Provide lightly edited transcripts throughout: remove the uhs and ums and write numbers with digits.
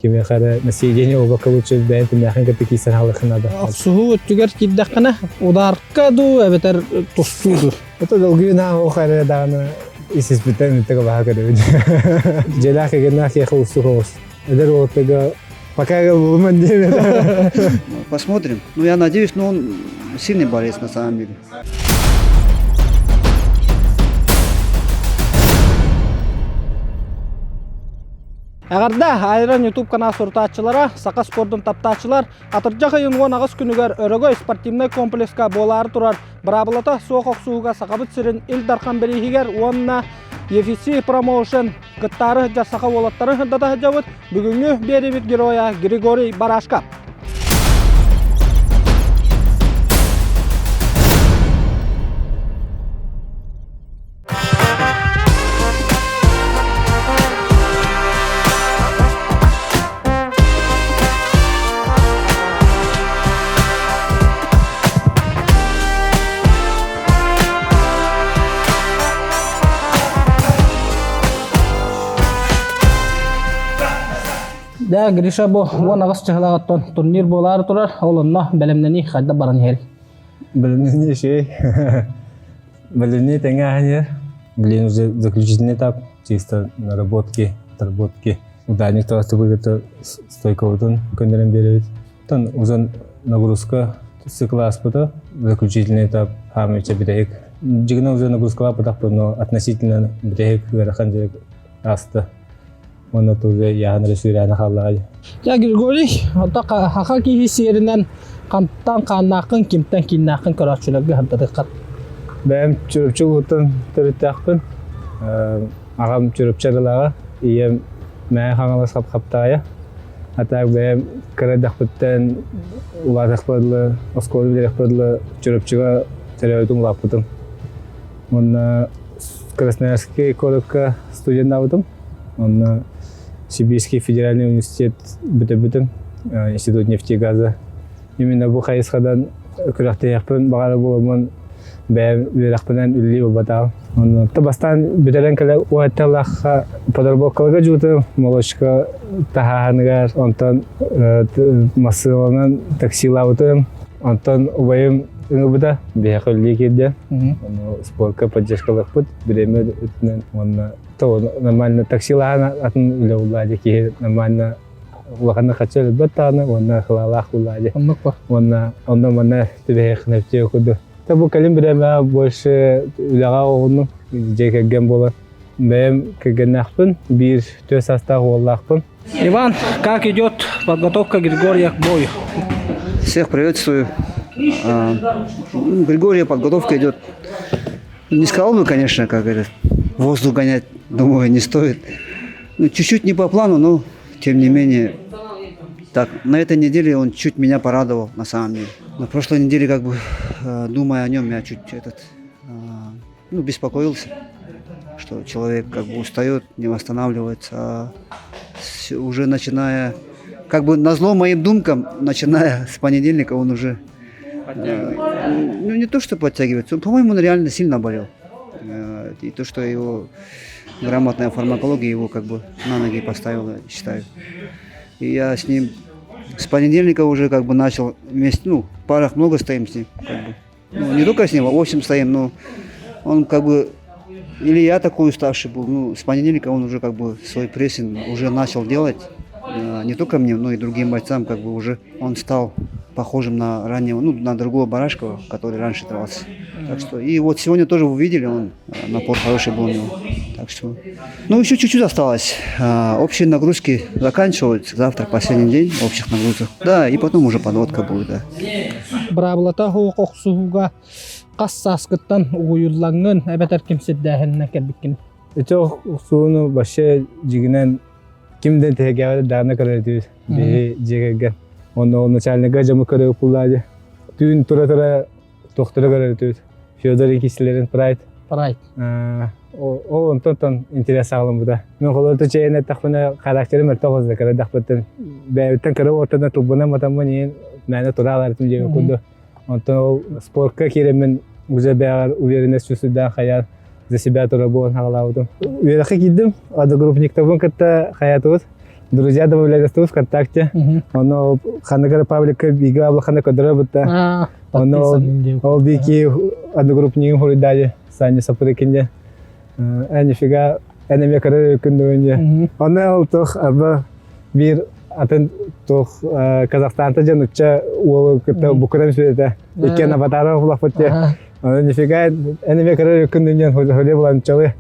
Кимиэхэ эрэ наследие буолбакка лучше бэйэн кимнээхин кытта киирсэн хаалыаххын наада. Охсуһуу өттүгэр киирдэххинэ ударка дуу эбэтэр тустуу дуу? Это долгуйу наһаа ох эрэ даҕаны ис-испиттэн ыттыга баһа көрөбүн. Дьиэлээх кэргэннээх киһиэхэ уустук оҕус. Эдэр уолаттарга пока булуман диэн. Посмотрим. Ну, я надеюсь, но он сильный борец на самом деле. Эҕэрдэ, Айран YouTube канал сурутааччылара, саха спордун таптааччылар, атырдьах ыйын 18 күнүгэр Өрөгөй спортивнай комплекска буолаары турар быраабылата суох охсуһууга Сахабыт сирин Ил Дархан бирииһигэр уонна UFC промоушен кыттаары сылдьар саха уолаттарын сырдата сылдьабыт. Бүгүҥҥү биэриибит геройа Григорий Барашков. Дэ, Гриша бу 18 чыһылаҕыттан турнир буолаары турар, ол онно бэлэмнэнии хайда баран иһэр? Бэлэмнэнии үчүгэй. Бэлэмнэнии тэҥэ аһан Блин, уже заключительный этап, чисто наработки, отработки. Ударник таҕыстыбыт стойкабытын көннөрөн биэрэбит. Тон узун нагрузка цикл ааспыта, заключительный этап хаамыча бүтэһик. Дьигинэ уже нагрузкалаабатахпын, но относительно бүтэһик ыарахан дьарык ааста. Уонна уже яһан эрэ сүүрээнэ хааллаҕай. Дьэ, Григорий, ото хаха киһи сиэринэн хантан хааннааххын, кимтэн кииннээххин көрөөччүлэргэ сырдатыаххат. Бэйэм Чурапчы улууттан төрүттээхпин. Аҕам Чурапчы арылааҕа, ийэм Мэҥэ Хаҥалас Хапхаптаайа. А так бэйэм кыра эрдэхпиттэн улаатыахпар дылы, оскуола бүтэриэхпэр дылы Чурапчыга төрөөбүтүм, улааппытым. Уонна Красноярский куоракка студеннаабытым. Онно Сибирский федеральный университет бүтэрбитим, Институт нефти и газа. Именно бу хайысхадан күрэхтэһиэхпин баҕара буоламмын бэйэм үөрэхпинэн үлэлии буолбатаҕым. Онно бастаан бүтэрэн кэлэ уһатталаахха подработкаларга дьуутум, молочка таһааһыныгар, онтон массыыланан таксилаабытым, онтон убайым ыҥырбыта, биһиэхэ үлэлии киирдэ. Ону спорка поддержкалыахпыт, бириэмэ өттүнэн уонна то нормально таксилаһан атын үлэ улаадьы киһи нормально улаханнык хаччы өлбөт даҕаны уонна хылаалаах улаадьы уонна онно манна түбэһиэххин курдук та бу кэлин бириэмэҕэ больше үлэҕэ оҕуннум дьиэ кэргэн буолан бэйэм кэргэннээхпин биир түөрт саастаах уоллаахпын Иван, как идет подготовка Григория к бою? Всех приветствую. Григория подготовка идет Не сказал бы, конечно, как это, воздух гонять, думаю, не стоит. Ну, чуть-чуть не по плану, но тем не менее. Так, на этой неделе он чуть меня порадовал, на самом деле. На прошлой неделе, как бы, думая о нем, я чуть этот, ну, беспокоился, что человек как бы устает, не восстанавливается. А уже начиная, как бы на зло моим думкам, начиная с понедельника, он уже ну, не то, что подтягивается, он, по-моему, он реально сильно болел. И то, что его грамотная фармакология его как бы на ноги поставила, считаю. И я с ним с понедельника уже как бы начал вместе, ну, в парах много стоим с ним, как бы. Ну, не только с ним, а 8 стоим, но он как бы, или я такой уставший был, ну, с понедельника он уже как бы свой прессинг уже начал делать, не только мне, но и другим бойцам, как бы уже он стал похожим на раннего, ну, на другого Барашкова, который раньше дрался. Так что, и вот сегодня тоже вы видели, он напор хороший был у него. Так что, ну, еще чуть-чуть осталось. Общие нагрузки заканчиваются. Завтра последний день общих нагрузок. Да, и потом уже подводка будет, да. Быраабылата суох охсуһууга хас сааскыттан угуйуллаҥҥын эбэтэр кимсирдээһиннэ кэлбиккин? Ити охсууну вообще дьигинэн ким да тэһэгээбэт даана көрөр этибит биһи дьиэ кэргэн. Онно начальнига дьому көрө пуллаады. Түүн тура-тура тохторо көрөр этибит. Федор иккислерин прайд. Прайд. Ол онтон интерес аҕалыммыта. Мен холорто чэйин эттэхпинэ характерым өртө оҕус да кырадахпыттан бэйэбиттэн кыра уоттан тулбунан матаммын иин мээнэ тура алартым диэн курдук. Онтон ол спортка киирэммин уже бэйэҕэр уверенность чувствуйдаан хайаан за себя тура буолан хаалаабытым. Үөрэххэ киирдим, одногруппниктарбын кытта хайаатыбыт. Друзья добавляли ВКонтакте. Оно ханнык пабликка бигэ аблахана көдөрө бутта. Оно ол бики одногруппнигым хуруйдали Саня Сапырыкинде. Э нифига энеме көрөр күндүгүнде. Оны ол тох аба бир атын тох Казахстанта жан учча уолу кытта букурам сүрете. Иккен аватара улахпыт те. Оны нифига энеме көрөр күндүгүнде хуле булан чалы.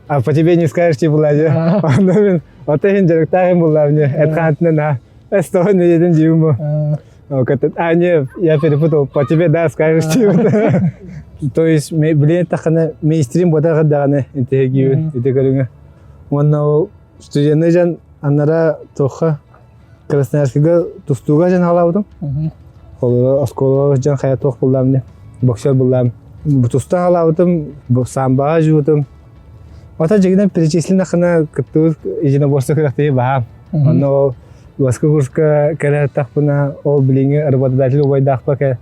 А по тебе не скажешь, ти була же. Оны мен Ота иһин дьарыктаах булла мне. Эт на Эстон не еден жиуму. А не, я перепутал. По тебе да, скажешь типа. То есть, блин, тахана мейстрим бота гадаганы интегиюн ите көрүңө. Онна ол студенты жан анара тоха Красноярскига тустууга жан халабытым. Холоро осколо жан хая тох буллам не. Боксер буллам. Туста халабытым, самбаға жуутум. Ота дьиҥинэн перечисленнахына кыттыбыт единоборство күрэхтэһии баһаам. Онно ол Баскы курска кэлэ ол билиҥҥи работодатель убайдаахпа кэ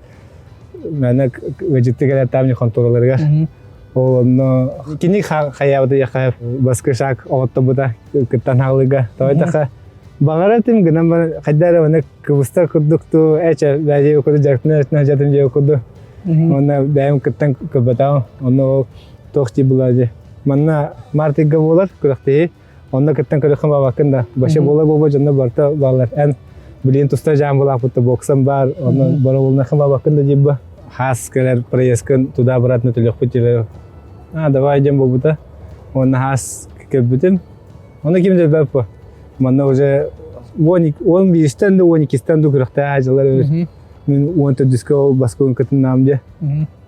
мээнэ ыдьытты кэлэртаам хонтуораларыгар. Ол онно кини хайаабыта яха баскы шаг оҕоттобута кыттан хаалыга. Тоҕо баҕара этим гынан баран хайда эрэ оны кыбыстар курдук туу эчэ бэйэ курдук дьарыктана сылдьатым дьиэ курдук. Уонна бэйэм кыттан көрбөтөҕүм. Онно ол туох дии буолар дии. Манна мартыга буолар күрэхтэһии. Онно кыттан көрөххүн баабаккын да. Вообще буола буола дьонно барыта бааллар. Эн билигин туста жаан булааппытта боксам баар. Онно боробулнахын баабаккын да диибба. Хаас кэлэр проездкын туда-обратно төлүөхпүт диэбэ. А, давай диэн буолбута. Уонна хаас көрбүтүм. Онно ким да билбэт Манна уже 11-тэн да 12-тэн да күрэхтээх дьыллар эбит. Мин 14-кэ ол баскыбын кытыннаам дьэ.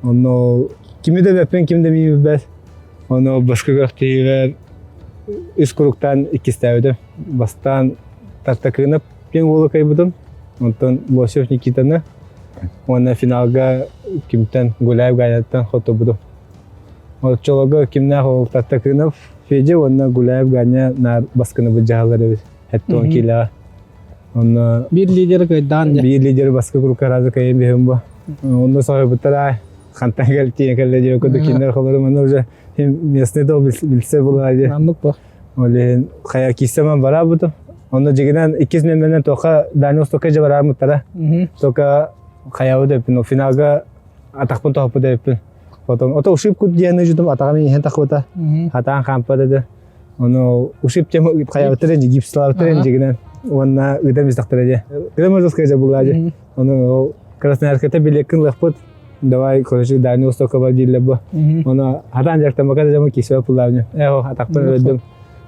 Онно кими да билбэппин, ким да миигин билбэт. Ону баскы күрэхтэһиибэр үс куруктаан иккистээбитим. Бастаан Тартакынов диэн уолу кыайбытым. Онтон Лосев Никитаны уонна финалга кимтэн Гуляев Ганяттан хотторбутум. Оччолорго кимнээх ол Тартакынов Федя уонна Гуляев Ганя наар баскыны былдьаһаллар эбит. Хэттон киилэҕэ. Онно Биир лидер кыайдаан дьэ. Биир лидер баскы курукка разы кыайан биһим бу. Онно соһуйбуттар хантан кэлтиэн кэллэ диye курдук кинилэр холорум онно уже местный дол билсе була дии. Маннык бу. Ол иһин хайа киссэмэн бараабытым. Онно дьигинэн иккис мемменен тоха Дальний Востокка же бараабыттара. Только хаябы деппин, финалга атахпын тоһоппут эбиппин. Потом ото ушиб кут диэни жутум атаҕым иһэн тахыбыта. Хатаан хаампат этэ. Ону ушиб тем хаябыттар энди гипслаабыттар эндигинэн уонна ыытан истэхтэрэ дии. Ыытан можно булла дии. Ону ол Красноярската билиэккин ылыахпыт. Давай, короче, Дальний Востокка бар дииллэр бу. Ону хатаан дьарыктаммакка да дьомо киисэбэ пуллаабын. Ээ, атахпын өлөрдүм.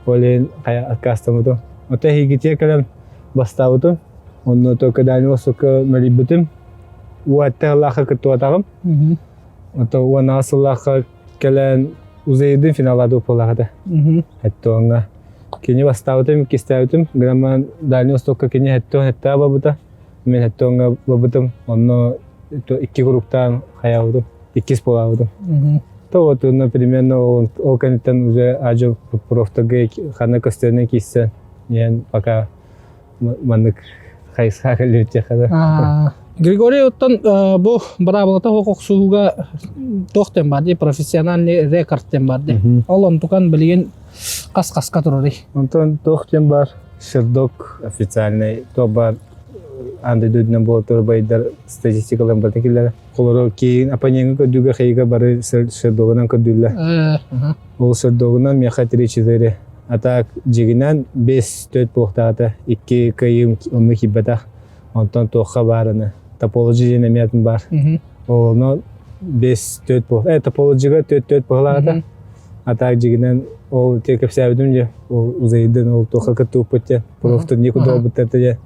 Ол иһин хайа отказтаммытым. Ото эһигитиэ кэлэн бастаабытым. Онно только Дальний Востокка мэлийбитим. Уотта сыллаахха кыттыбатаҕым. Ото 16 сыллаахха кэлэн Узейдин финаллаады буоллах этэ. Хэттуоҥҥа. Кини бастаабытым, иккистээбитим. Гынан Дальний Востокка кини хэттуон хэттаа бабыта. Мин хэттуоҥҥа бабытым. Онно икки куруктаан хайаабытым. Иккис буолаабытым. То вот, примерно ол кэнниттэн уже ажы профтарга ханна көстөрүнэн киирсэн, иэн пока маннык хайысха кэллибит да. Григорий оттон бу быраабылата охсууга туох диэн бар дии профессиональный рекорд диэн бар дии. Ол онтукан билигин хас-хаска турарый? Онтон туох диэн бар Sherdog официальный туох бар андай дойдунан буола турбайдар статистикаларын барытын киллэрэ. Холоро киин оппонеҥҥа көрдүүгэ хайыга бары Sherdog-унан көрдүүллэр. Ол Sherdog-унан миэхэ 3-4. А так дьигинэн 5-4 буолуохтаата. Икки кыайыым онно киирбэтэх. Онтон туохха баарыны. Topology диэн эмиэ атын баар. Ол 5-4 буол. Topology-га 4-4 быһылаата. А так дьигинэн ол те кэпсээбитим дьэ. Ол узайдын ол туохха кыттыбыппыт дьэ. Профтун никуда буолбуттар дьэ.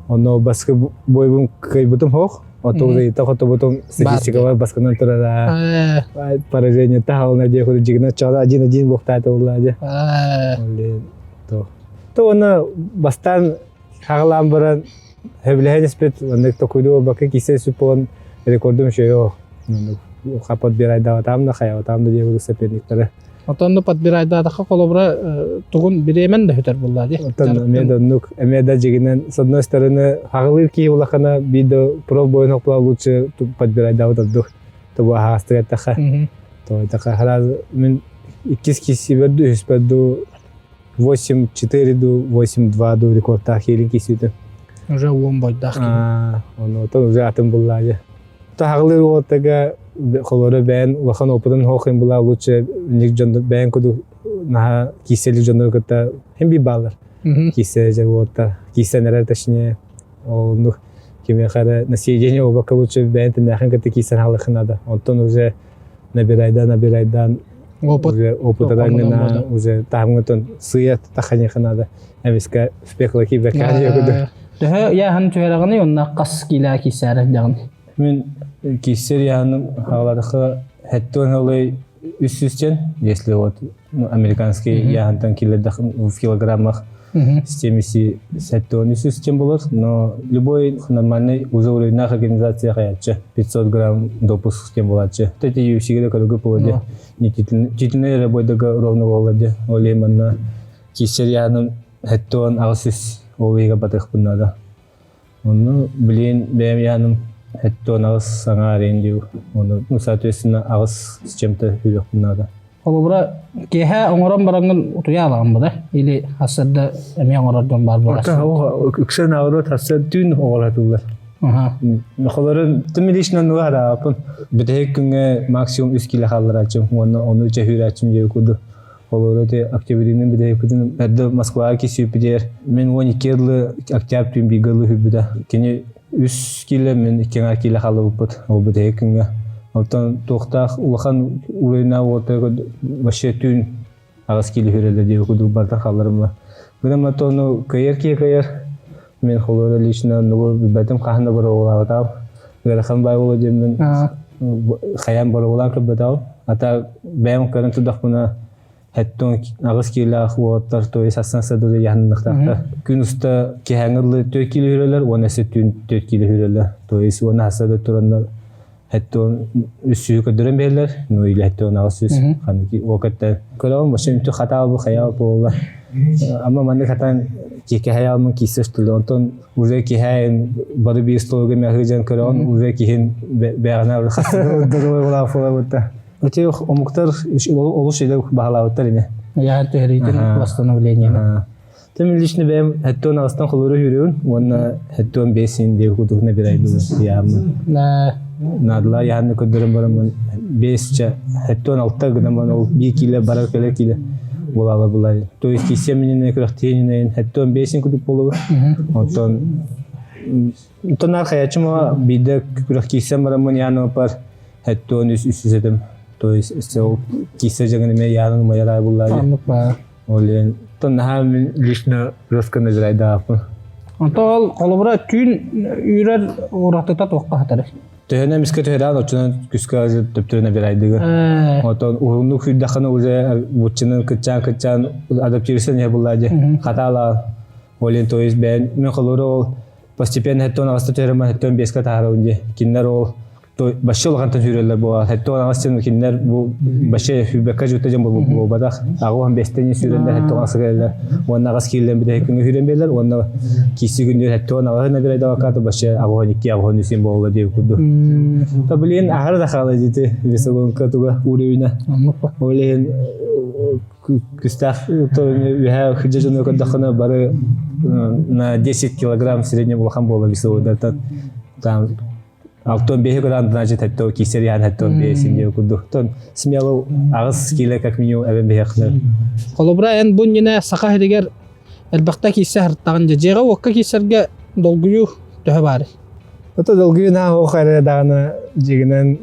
Онно баскы бойбун кыайбытым хоох. Ото узайта хотобутум статистикалар баскынан турара. Поражение таһалына диэ курдук дьигинэ чоҕо один-один буохтаата буолла дьэ. То. То уонна бастаан хаҕалаан баран сөбүлэһэн испит оннук токуйду буолбакка кисе сүп буолан рекордум үчүгэй ол. Оннук подбирайдаабатаам да хайаабатаам да диэбит соперниктары. Отонну подбирайдаатахха холобура тугун бириэмэн да бүтэр буолла дии. Оттон эмиэ да оннук эмиэ да дьигинэн с одной стороны хаҕылыыр киһи улахана биир да профбойун хоппула лучше подбирайдаабыт ордук. Тобу аһаҕастык эттэххэ. Тоҕо эттэххэ хараз мин иккис киһи үһүспэр дуу. 8-4 ду, 8-2 ду рекордтаах киирин кисүүтүм. Уже уон бойдаах киһи. Ону отон уже атын буллаажы. Таһаҕылыыр уолаттарга холоро бэйэн улахан опытын хоох була лучше ник дьон бэйэн куду наһаа кииссэлик дьоннору кытта хим бир баалар. Кииссе дьэ уолаттар кииссен эрэр точнее ол кимиэхэ эрэ на съедение обакка лучше бэйэн тиннээхин кытта кииссен хаалыаххын наада. Онтон уже набирайдан набирайдан Опыт. уже опыт гына уже таһымҥытын сыйа таханиха надо эмискэ спекла киирбэккэ Төһө яһын түһэрэҕиний онно хас киилэ киисээрэ дэҕин? Мин кииссэр яһаным хааларыха хэттуон хылый 300 если вот ну, американский яһантан килердах в килограммах системиси сэттуон үс болар, но любой нормальный уже уровенях организация хаячы 500 грамм допуск тем булачы. Эти UFC-ге көрүгү болады. Не титульный рабойдага ровно болады. Олей манна киссер яһаным хэттуон аҕыс үс ол ыйга батыхпын надо. Ону билин бэйэм яһаным хэттуон аҕыс саҥа арен диу. Ону, ну, соответственно, аҕыс с чем-то хүрүөхпүн надо. Холобура, киэһэ оҥорон бараҥҥын утуйа алаҕын буда или хассарда эмиэ оҥорор дьон баар буолар. Үксэ наоборот хасса түүн оҕолатыллар. Холору тым лично ну хараапын. Бүтэһик күҥҥэ максимум үс кило хаалларааччым уонна ону чөһүүрээччим диэ курдук. Холору те октябринын бүтэһикпитин эрдэ Москваҕа кисүүппүтүгэр мин 12 ырлы октябрь түүн бииргэ ылы хүрбүтэ. Кини үс кило мин икки аҥаар кило хааллыбыппыт ол бүтэһик күҥҥэ. Оттон туохтаах улахан уровеннаах уолаттарга вообще түүн аҕыс кило хүрэллэр диэби курдук барыта хаалларым. Гынан ону кыайар киһи кыайар. Мин холуора лично нугу билбэтим хаһан да боруобалаабатаҕым. Ыарахан баай буолуо диэммин хайаан боруобалаан көрбөтөҕүм. Ата бэйэм көрөн турдахпына хэттон аҕыс киилээх уолаттар то есть астан садылы яһынныктаахтар. Күн уста киһээҥи ыллы 4 кило хүрэлэр, уонна өссө түүн 4 кило хүрэлэр. То есть уонна хасса тураннар хэттон үс сүүһү көрдөрөн биэрэлэр, ну или хэттон аҕыс сүүс ханныки уокаттан көрөҕүн вообще үнтү хатаал бу хайаал буолла. Ама маннык хатан киһи хайаалмын киисэ штулы онтон уже киһээн бары биир столга мэхыжан көрөҕүн уже киһин бэҕэнэ хасса Эти омуктар олус илэ баһылаабыттар ини. Я түһэриитин восстановление. Тем лично бэйэм хэттон аҕыстан холура хүрүн уонна хэттон бесин диэ кутугна бирайбылы яамын. Надла яһанны көрдөрөн барамын бесче хэттон алта гынан ол би киле барар келе киле булала булай. То есть кисем мине күрәхтиенен хэттон бесин кутук болугу. Онтон Онтон хаячыма биде күрәх кисем барамын яны пар хэттон үс үс этим. То есть ол кисе жагын эме яның маярай буллар. Аннык ба. Олен тон наха мен лично жестко назирайдааппын. Онто ол холобура түүн үүрэр уратыта туохха хатары. Төһөнө миске төһөрөөн очунан күскө төптөрүнө бирайдыгы. Отон уһуннук сүйдэххинэ уже бутчунун кытчаан кытчаан адаптируйсан иһэ буллаа дии. Хатаала олен то есть бэйэн мен холобура ол постепенно хэттон аҕыста төһөрөмөн хэттон биэскэ таһаарабын дии. Кинилэр ол башы улахантан сүүрэллэр буолар. Хэттон аҕыс дьон кинилэр бу башы сүүрбэккэ дьутта дьон буолбатах. Аҕуһан бэстэн сүүрэннэр хэттон аҕыс кэлэллэр. Уонна аҕыс киирилэн бүтэһик күҥҥэ сүүрэн биэрэллэр. Уонна киси күннүр хэттон аҕыһын набирайдавакаата башы аҕуһан икки аҕуһан үсүн буолла диэбит курдук. Та блин аһары да хаала дити весогонка туга уровня. Ол иһин күстээх үһэ хыдьа дьону көрдөххүнэ бары на 10 килограмм среднем улахан буола весовойдартан там алтон беһи гран значит хэтто кисер яан хэтто бесин диэ курдук тон смело аҕыс кило как минимум эбэн биһиэхнэ Холобура эн бу иннинэ саха сиригэр элбэхтэ киирсэ сырыттаҕын дьэ дьиэҕэ уокка киирсэргэ долгуйуу төһө баарый? Ото долгуйуу наһаа ох эрэ даҕаны дьигинэн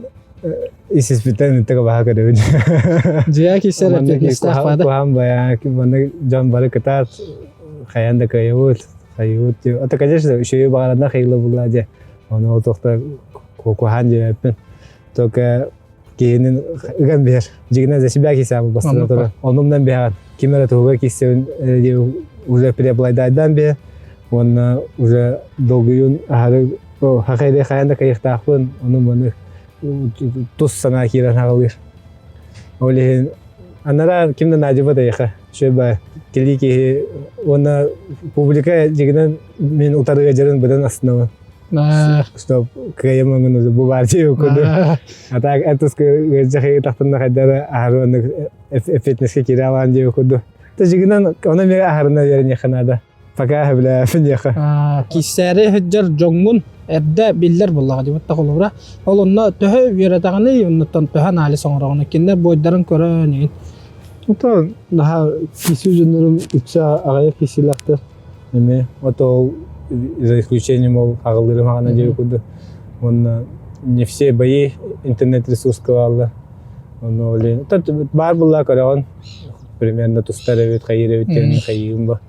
исиспиттэн ытык баха көрөбүн. Дьиэҕэ киирсэр эппиэтинэстээх баада. Куһаан бая маннык дьон бары кытаат хайан да кыайыбыт хайыбыт Ото конечно үчүгэй баҕаранна хайыла булла дьэ ону ол туохта куһаан диэбэппин только киһинин ыган биһэр дьигинэн за себя кисэбин бастата турар онумнан биһэҕин ким эрэ туһугар киссэбин уже переблайдайдан биһэ уонна уже долгуйун аһары хахайда хайан да кайыхтаахпын ону маны тус санаа киирэн хаҕалыыр ол иһин анараа ким да наадьыбат эйиэхэ үчүгэй кэлии киһи уонна публика дьигинэн мин утарыга дьарын быдан астынабын Стоп, кыайым өҥүн бу баар дии курдук. А так этус ыалдьа тахтанна хайдара аһары оннук фитнеске киирэ алаан дии курдук. Тажигынан оны мега аһарына берениэхэ наада. Пока билээфин Киссээри сылдьар дьоҥҥун эрдэ биллэр буоллаҕа дии баттах холобура. Ол онно төһө үөрэтэҕиний, оннуттан төһө анализ оҥороҕуный? Кинилэр буойдарын көрөн игин. Ото наһаа кисүү дьоннорум үксэ аҕыйах киһилээхтэр. Эми ото ол за исключением ол аҕылыырым аҕана диэби курдук. Уонна не все бои интернет-ресурска бааллар. Ону ол баар буллаа көрөҕүн. Примерно тустар эбит, хайыыр эбит диэн хайыым ба.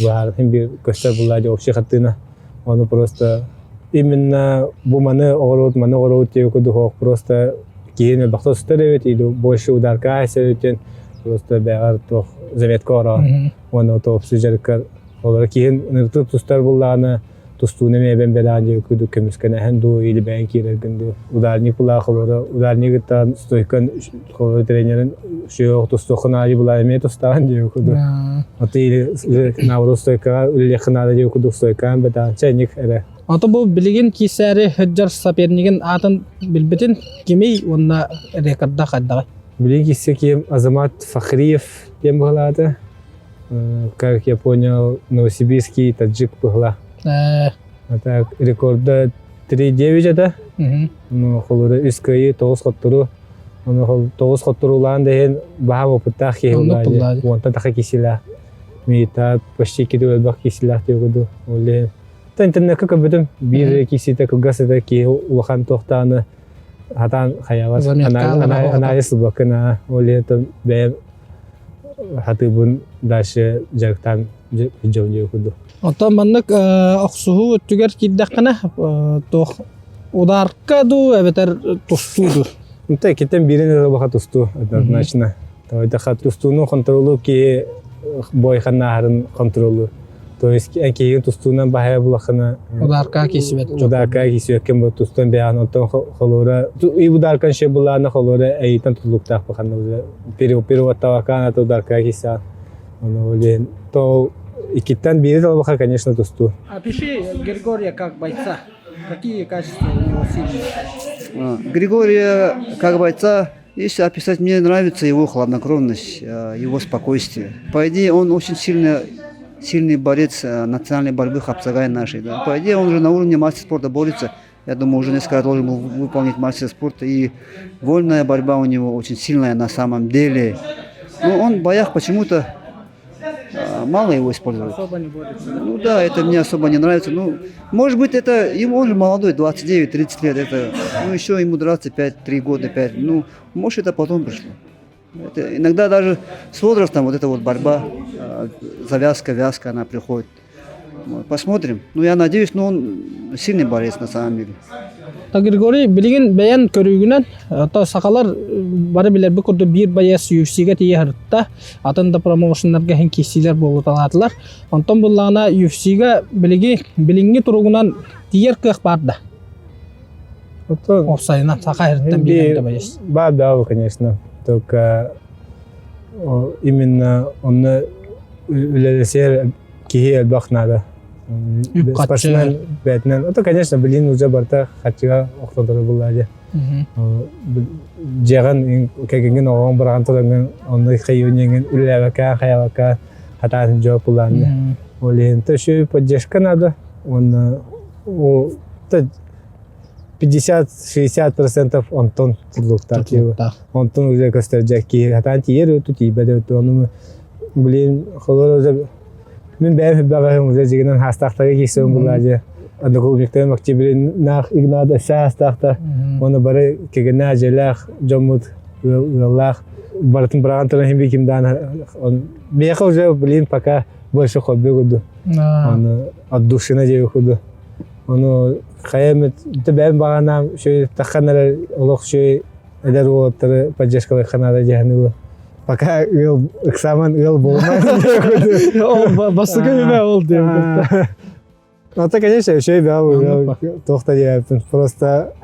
Баар биир көстөр буллаа дии общий хартыына. Ону просто именно бу маны оҕоруут, маны оҕоруут диэби курдук просто киһини элбэхтэ сытар эбит или больше ударка эбит диэн просто бэҕэр туох заметка оро уонна туох дьарыккар олор киһин ыныртып тустар буллаҕына тустууну эмиэ эбэн бэлэҕин диэки курдук көмүскэнэһэн дуу или бэйэн киирэргин дуу ударник булаах олоро ударнигыттан стойкан холоро тренерин сүөх тустуоххун аайы булаа эмиэ тустаҕын диэки курдук аты или наоборот стойкаҕа үлэлиэххин наада диэки курдук стойкаан бэтаан чэйник эрэ. Ото бу билигин киирсээри сылдьар сопернигин аатын билбитин кимий уонна рекорда хайдаҕый? Билигин киирсэ киһим Азамат Фахриев диэн быһалаата. Как я понял, Новосибирский таджик быһыла. Это рекорда 3-9 это. Ну, холура үс кыайыы, тоҕус хоттору. Ону тоҕус хотторуулаан да иһин баһаам опыттаах киһи буллаа. Уонтан таха киһилээх. Миита почти киди өлбөх киһилээх диэки Ол иһин интернетка көрбүтүм. Биир киһитэ кылгас этэ киһи улахан туохтааны хатаан хайаабат анализ ылбаккына ол иһин бэйэм хатыыбын дальше дьарыктаан дьон диэки курдук. Оттон маннык охсуһуу өттүгэр киирдэххинэ туох ударка дуу эбэтэр тустуу дуу? Нта китен биирин ылбаха тустуу однозначно. Тоойдоха тустууну контролу киһи бойханнаахарын контролу. То есть киһи тустуунан баһая булахына ударка кисибет. Ударка кисибеккен бу тустан бэйан онтон холура и ударкан ше булаана холура эйтен тулуктаах баханна переводтавакаана ударка киса. Ону блин то иккиттен биири талбаха конечно тустуу. Опиши Григория как бойца. Какие качества у него сильные? Григория как бойца, если описать, мне нравится его хладнокровность, его спокойствие. По идее, он очень сильный, сильный борец национальной борьбы хапсагай нашей. Да. По идее, он уже на уровне мастер спорта борется. Я думаю, уже несколько раз должен был выполнить мастер спорта. И вольная борьба у него очень сильная на самом деле. Но он в боях почему-то мало его использует. Особо не борется. Ну да, это мне особо не нравится. Ну, может быть, это ему он же молодой, 29-30 лет, это, ну, еще ему драться 5, 3 года, 5. Ну, может, это потом пришло. Это иногда даже с возрастом вот эта вот борьба, завязка, вязка, она приходит. Вот, посмотрим. Ну, я надеюсь, но он сильный борец на самом деле. Та Григорий билигин бэйэн көрүүгүнэн то сахалар бары билэрбит курдук биир байыас UFC-гэ тиийэ сырытта. Атын да промоушеннарга иһин киирсиилэр буолуталаатылар. Онтон буллаҕына UFC-га билиги билиҥҥи туругунан тиийэр кыах баар да. Оттон Офсайынан саха сириттэн биир да байыас. Ба, да, конечно. Только именно онно үлэлэсэр киһи элбэх надо. Спортсмен бээтинэн. Это, конечно, блин, уже барта хаччыга охтонторо булла дьэ. Дьиэҕин кэгиҥин оҕоҥ быраҕан туран онно хайыынньыҥын үлэлээбэккэ хайабакка хатаан дьоо пулаанна. Ол иһин то еще и поддержка надо. Он 50-60% онтон тутулуктаах. Онтон уже көстөр дьэ киһи хатаан тиийэр өтү тиийбэт өтү ону блин холор уже мин бэйэм хүбэҕэһим уже дьигинэн хаастаахтарга киирсэбин булаа дьэ одноклубниктарым октябриннаах Игнат өссө хаастаахтар уонна бары кэгэннээх дьиэлээх дьоммут ыаллаах барытын быраҕан туран иһин ким даан биэхэ уже блин пока больше хобби курдук ону отдушина диэби курдук ону хайа эмит бэйэм баҕанаам үчүгэй таххан эрэ олох үчүгэй эдэр уолаттары поддержкалыахха наада диэхини пока ыал ыксааман ыал буолумай. Ол бастакы үбэ ол диэн. Это, конечно, еще и бяу, туохта диэппин. Просто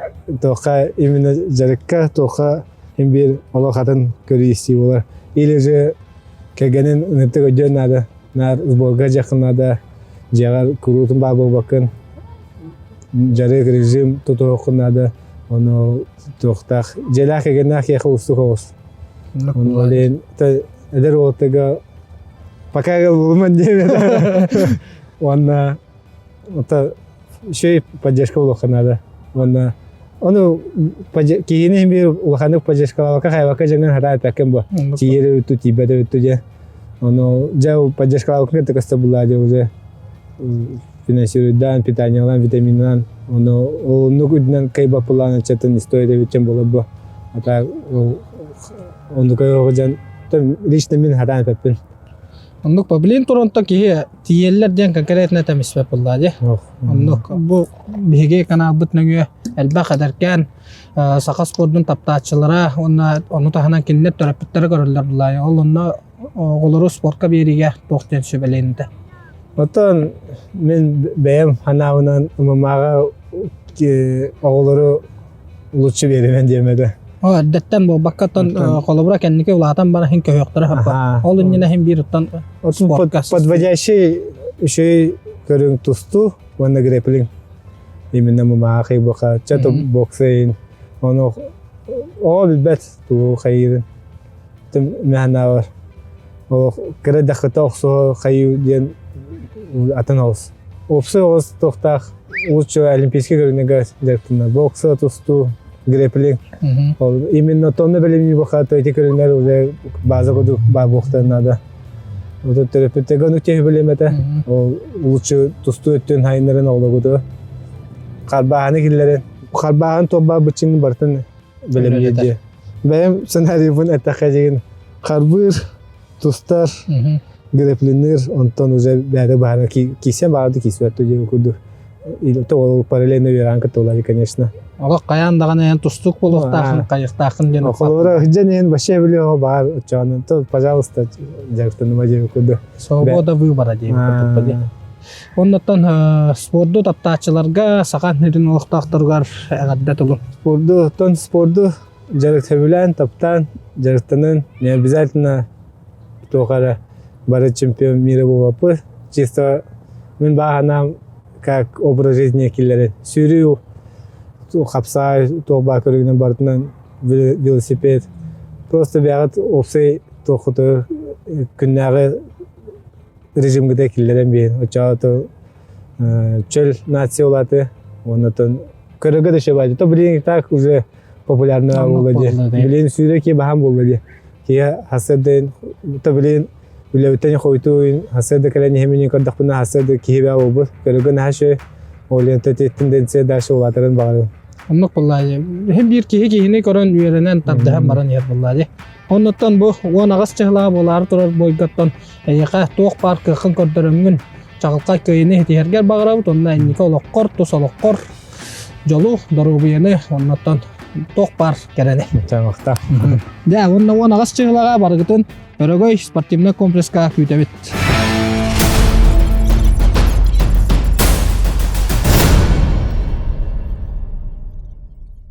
туохха именно дьарыкка туохха им биир олох атын көрүү буолар. Или же кэргэнин ыныртык өйдүөн наада. Наар сборга дьахын наада. Дьиэҕэр куруутун баа буолбаккын. Дьарык режим тутуоххун наада. Ону туохтаах дьиэлээх кэргэннээх киһиэхэ уустук оҕус. Ону олен эдэр уолаттарга. Пока булуман диэбит. Уонна это еще и поддержка улахан надо. Уонна ону киһини биир улаханнык поддержкалаабакка хайабакка дьаҥын хатаа эппэккин бу. Тиийэр өттү тиийбэт өттү дьэ. Ону дьэ поддержкалаабакка кытта көстө булла дьэ уже финансируйдаан, питаниялаан, витаминынан ону оннук үрдүнэн кайбаппылаан ыччатын история эбитчен буолар бу. А оннук дьон лично мин хатаан эппэппин. Оннук блин Торонто киһи тиийэллэр диэн конкретно этэмиспэт буоллаа дии. Оннук бу биһиги каналбыт нөҥүө элбэх эдэркээн саха спордун таптааччылара уонна ону таһынан кинилэр төрөппүттэрэ көрөллөр буллаа. Ол онно оҕолору спортка биэриигэ туох диэн сүбэлиэн этэ? Оттон мин бэйэм ханаабынан ММА-ҕа оҕолору лучше биэримэн диэм этэ. О, эрдэттэн буолбакка оттон холобура кэнники улаатан баран иһин көһүөхтэрэ хаппа. Ол иннинэ иһин биир оттон спортка подводящий үчүгэй көрүҥ тустуу уонна грэпплинг. Именно ММА хайбаха, чато боксейн. Ону оҕо билбэт тугу хайыырын. Мэхэнээҕэр олох кыра дахыта охсуһа хайыы диэн атын оҕус. Уопсай оҕус туохтаах лучше олимпийский көрүҥҥэ дьарыктанар. Бокса, тустуу, грэпплинг. Ол именно тонна бэлэмнии баха эти көрүҥнэр уже база курдук баар буолуохтарын наада. Вот төрөппүттэргэ оннук теһи билиэм этэ. Ол лучше тустуу өттүн хайыннарын оҕолоргуту харбааһыны киллэрин. Харбааһын туох быччыҥ барытын бэлэмниир Бэйэм сценарийбын эттэххэ дьигин харбыыр, тустар, грэпплинныыр, онтон уже бэйэтэ баһарына киирсэн баҕарды киирсибэт диэн курдук. Ол параллельно үөрээн кытта улари, конечно. Олох хайаан даҕаны эн тустук буолуохтаахын, хайыахтаахын диэн Холобура, дьэн иһин вообще билиэҕэ баар оччоҕунан, то, пожалуйста, дьарыктаныма диэн курдук. Свобода выбора диэн курдук дии. Оннуттан спорду таптааччыларга, саха сирин олохтоохторугар эҕэрдэ тылым. Спорду, оттон спорду дьарык сөбүлээн, таптаан, дьарыктанан, не обязательно туох эрэ бары чемпион мира буолбаппыт. Чисто мин бааһанаам как образ жизни киллэрин. Сүүрүү, хапсаай, туох баар көрүҥүнэн барытынан велосипед. Просто бэйэҕит уопсай туоххуту күннээҕи режимгите киллэрэн биһин оччоҕо чөл нация улааты оннотон көрөгө да шебайды то блин так уже популярный буолла дии блин сүүрэ ки баһан буолла дии киһи хасырдын то блин үлэбиттэн хойтуун хасырда кэлэн иһэмин көрдөхпүнэ хасырда киһи баа буолбут көрөгө наһаа шөй ол тенденция дальше улаатарын баҕарым. Оннук буолла дии. Биир киһи киһини көрөн үөрэнэн тардыһан баран иһэр буолла дии. Оннуттан бу 18 чыһылаа буолаары турар бойготтон эйиэхэ туох баар кыаххын көрдөрөҥҥүн чаҕылхай кыайыыны ситиһэргэр баҕарабыт уонна инники олоххор, тус олоххор дьолу, доруобуйаны оннуттан туох баар кэрэни. Чаҥахта. Дьэ, уонна 18 чыһылаҕа барыгытын Өрөгөй спортивнай комплекска күүтэбит.